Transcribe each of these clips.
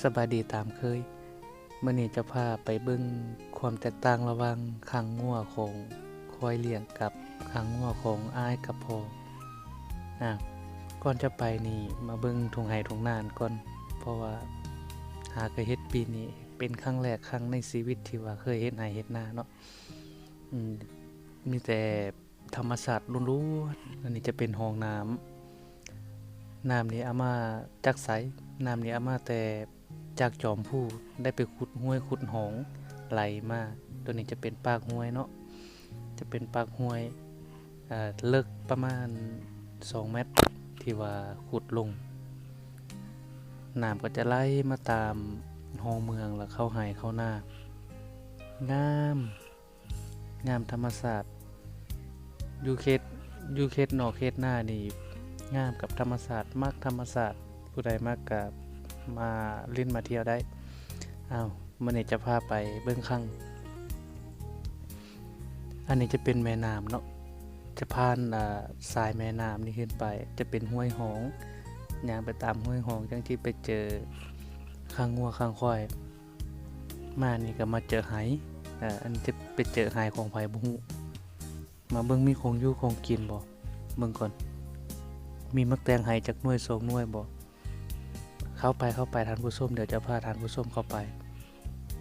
ສະບາຍດີຕາມເຄີຍ. ມື້ນີ້ຈະພາໄປເບິ່ງຄວາມແຕກຕ່າງລະຫວ່າງຄັງງົວຂອງຂ້ອຍລ້ຽງກັບຄັງງົວຂອງອ້າຍກັບພໍ່. ອາ ກ່ອນຈະໄປນີ້ ມາເບິ່ງທົ່ງໄຮ່ທົ່ງນາກ່ອນ, ເພາະວ່າຫາກະເຮັດປີນີ້ເປັນຄັ້ງແລກຄັ້ງໃນຊີວິດທີ່ວ່າເຄີຍເຮັດໄຮ່ເຮັດນາເນາະ. ອືມ ມີແຕ່ ທຳມະຊາດລ້ວນໆ. ອັນນີ້ຈະເປັນຮ່ອງນ້ຳ. ນ້ຳນີ້ເອົາມາຈາກໃສ? ນ້ຳນີ້ເອົາມາແຕ່ຈາກຈອມພູ, ໄດ້ໄປຂຸດຫ້ວຍຂຸດຮ່ອງໄຫຼມາ. ໂຕນີ້ຈະເປັນປາກຫ້ວຍເນາະ, ຈະເປັນປາກຫ້ວຍ ເອີ ເລິກປະມານສອງແມັດ ທີ່ວ່າຂຸດລົງ. ນ້ຳກໍຈະໄຫຼມາຕາມຮ່ອງເມືອງ ແລ້ວເຂົ້າໄຮ່ເຂົ້ານາ. ງາມ. ງາມທຳມະຊາດ. ຢູ່ເຂດ ຢູ່ເຂດນອກເຂດນານີ້ ງາມກັບທຳມະຊາດ, ມັກທຳມະຊາດ. ຜູ້ໃດມັກກະມາຫຼິ້ນມາທ່ຽວໄດ້. ອ້າວ ມື້ນີ້ຈະພາໄປເບິ່ງຄັງ. ອັນນີ້ຈະເປັນແມ່ນ້ຳເນາະ, ຈະຜ່ານ ອາ ສາຍແມ່ນ້ຳນີ້ຂຶ້ນໄປ ຈະເປັນຫ້ວຍຮ່ອງ. ຍ່າງໄປຕາມຫ້ວຍຮ່ອງ ຈັ່ງຊິໄປເຈີຄັງງົວຄັງຄວາຍ. ມານີ້ກໍມາເຈີໄຮ່ ເອີ ອັນຈະໄປເຈີໄຮ່ຂອງໃຜບໍ່ຮູ້. ມາເບິ່ງມີຂອງຢູ່ຂອງກິນບໍ່? ເບິ່ງກ່ອນ ມີໝາກແຕງໄຮ່ຈັກໜ່ວຍສອງໜ່ວຍບໍ່? ເຂົ້າໄປ ເຂົ້າໄປທ່ານຜູ້ຊົມ, ດຽວຈະພາທ່ານຜູ້ຊົມເຂົ້າໄປ.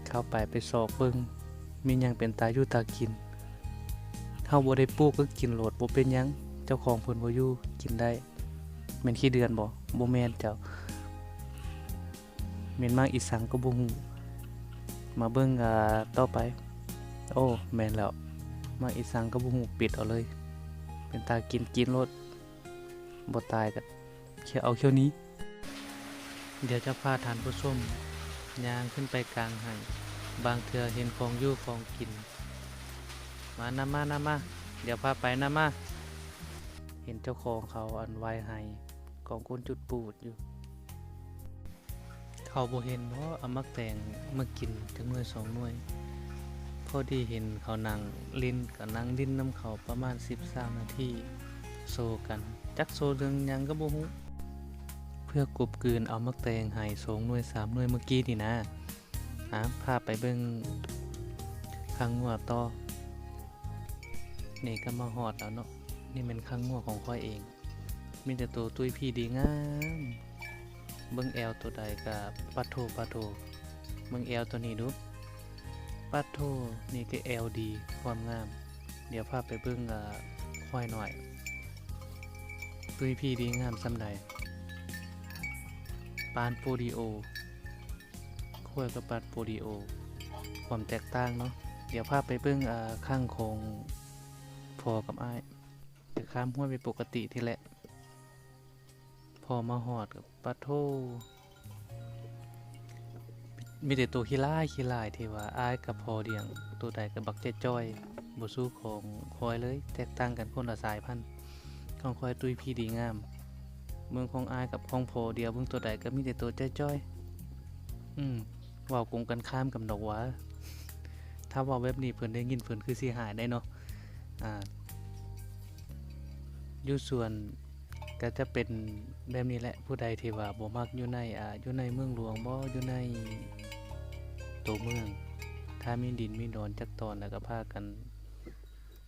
ເຂົ້າໄປ ໄປຊອກເບິ່ງ ມີຫຍັງເປັນຕາຢູ່ຕາກິນ. ເຮົາບໍ່ໄດ້ປູກກໍກິນໂລດ ບໍ່ເປັນຫຍັງ, ເຈົ້າຂອງເພິ່ນບໍ່ຢູ່ ກິນໄດ້. ແມ່ນຂີ້ເດືອນບໍ່? ບໍ່ແມ່ນເຈົ້າ. ແມ່ນໝາກອີ່ສັງກໍບໍ່ຮູ້. ມາເບິ່ງ ອາ ຕໍ່ໄປ. ໂອ້ ແມ່ນແລ້ວ, ໝາກອີ່ສັງກໍບໍ່ຮູ້, ປິດເອົາເລີຍ. ເປັນຕາກິນ ກິນໂລດ, ບໍ່ຕາຍກໍເອົາຂຽວໜີ. ດຽວຈະພາທ່ານຜູ້ຊົມຍ່າງຂຶ້ນໄປກາງໄຮ່, ບາງເທື່ອເຫັນຂອງຢູ່ຂອງກິນ. ມານຳມາ ນຳມາ, ດຽວພາໄປນຳມາ. ເຫັນເຈົ້າຂອງເຂົາອັນໄຫວ້ໄຮ່ ກອງກົ້ນຈຸດປູດຢູ່. ເຂົາບໍ່ເຫັນບໍ ເອົາໝາກແຕງມາກິນຈັກໜ່ວຍສອງໜ່ວຍ? ພໍດີເຫັນເຂົານັ່ງຫຼິ້ນ ກໍນັ່ງຫຼິ້ນນຳເຂົາປະມານສິບສາມນາທີ ໂຊກັນ ຈັກໂຊເລື່ອງຫຍັງກໍບໍ່ຮູ້. ເພື່ອກົບກືນເອົາໝາກແຕງໄຮ່ສອງໜ່ວຍສາມໜ່ວຍເມື່ອກີ້ນີ້ນະ. ອາ ພາໄປເບິ່ງຄັງງົວຕໍ່. ນີ້ກໍມາຮອດແລ້ວເນາະ, ນີ້ແມ່ນຄັງງົວຂອງຂ້ອຍເອງ. ມີແຕ່ໂຕຕຸ້ຍພີດີງາມ. ເບິ່ງແອວໂຕໃດກະປາໂທ ປາໂທ. ເບິ່ງແອວໂຕນີ້ດູ ປາໂທ. ນີ້ກະແອວດີ ຄວາມງາມ. ດຽວພາໄປເບິ່ງ ອາ ຄວາຍນ້ອຍ ຕຸ້ຍພີດີງາມສ່ຳໃດ. ປານໂປລິໂອ, ຄວາຍກັບປານໂປລິໂອ ຄວາມແຕກຕ່າງເນາະ. ດຽວພາໄປເບິ່ງ ອາ ຄັງຂອງພໍ່ກັບອ້າຍ. ຈະຂ້າມຫ້ວຍໄປປົກກະຕິນີ້ແຫຼະ. ພໍມາຮອດກໍປະໂທ ມີແຕ່ໂຕຂີ້ລ້າຍຂີ້ລ້າຍ ທີ່ວ່າອ້າຍກັບພໍ່ລ້ຽງ ໂຕໃດກໍບັກຈ່ອຍໆ ບໍ່ສູ້ຂອງຂ້ອຍເລີຍ. ແຕກຕ່າງກັນຄົນລະສາຍພັນ. ຂອງຂ້ອຍຕຸ້ຍພີດີງາມ. ເບິ່ງຂອງອ້າຍກັບຂອງພໍ່ ດຽວເບິ່ງໂຕໃດກໍມີແຕ່ໂຕຈ່ອຍໆ. ອືມ ເວົ້າກົງກັນຂ້າມກັນດອກຫວາ. ຖ້າເວົ້າແບບນີ້ເພິ່ນໄດ້ຍິນ ເພິ່ນຄືຊິຫາຍໄດ໋ເນາະ. ອາ ຢູ່ສວນກໍຈະເປັນແບບນີ້ແຫຼະ. ຜູ້ໃດທີ່ວ່າບໍ່ມັກຢູ່ໃນ ອາ ຢູ່ໃນເມືອງຫຼວງບໍ ຢູ່ໃນໂຕເມືອງ, ຖ້າມີດິນມີດອນຈັກຕອນ ແລ້ວກໍພາກັນ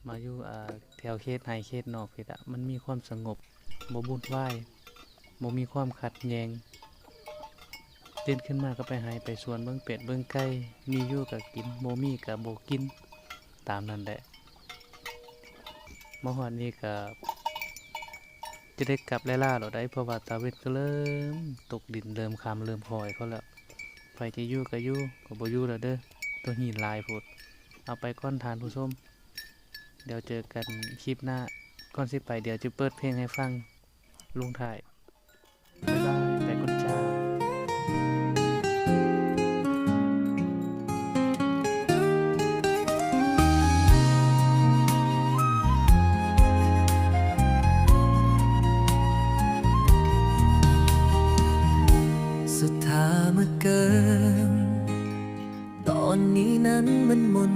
ມາຢູ່ ອາ ແຖວເຂດໄຮ່ເຂດນອກພີ້ລະ. ມັນມີຄວາມສະຫງົບ ບໍ່ວຸ່ນວາຍ ບໍ່ມີຄວາມຂັດແຍ່ງ. ຕື່ນຂຶ້ນມາກໍໄປໄຮ່ໄປສວນ ເບິ່ງເປັດເບິ່ງໄກ່, ມີຢູ່ກໍກິນ ບໍ່ມີກໍບໍ່ກິນ, ຕາມນັ້ນແຫຼະ. ມາຮອດນີ້ກໍຈະໄດ້ກັບໄລ່ໆແລ້ວໃດ໋ ເພາະວ່າຕາເວັນກໍເລີ່ມຕົກດິນ ເລີ່ມຄ່ຳເລີ່ມຄ່ອຍເຂົາແລ້ວ. ໃຜຈະຢູ່ກໍຢູ່ ກໍບໍ່ຢູ່ແລ້ວເດີ້ ໂຕຫີນຫຼາຍໂພດ. ເອົາໄປກ່ອນທ່ານຜູ້ຊົມ. ດຽວເຈີກັນຄລິບໜ້າ. ກ່ອນຊິໄປ ດຽວຈະເປີດເພງໃຫ້ຟັງລົງທ້າຍ. ບາຍບາຍ ໄປກ່ອນຈ້າ. ສຸດທ້າຍມາເກີນ ຕອນນີ້ນັ້ນມັນມົນ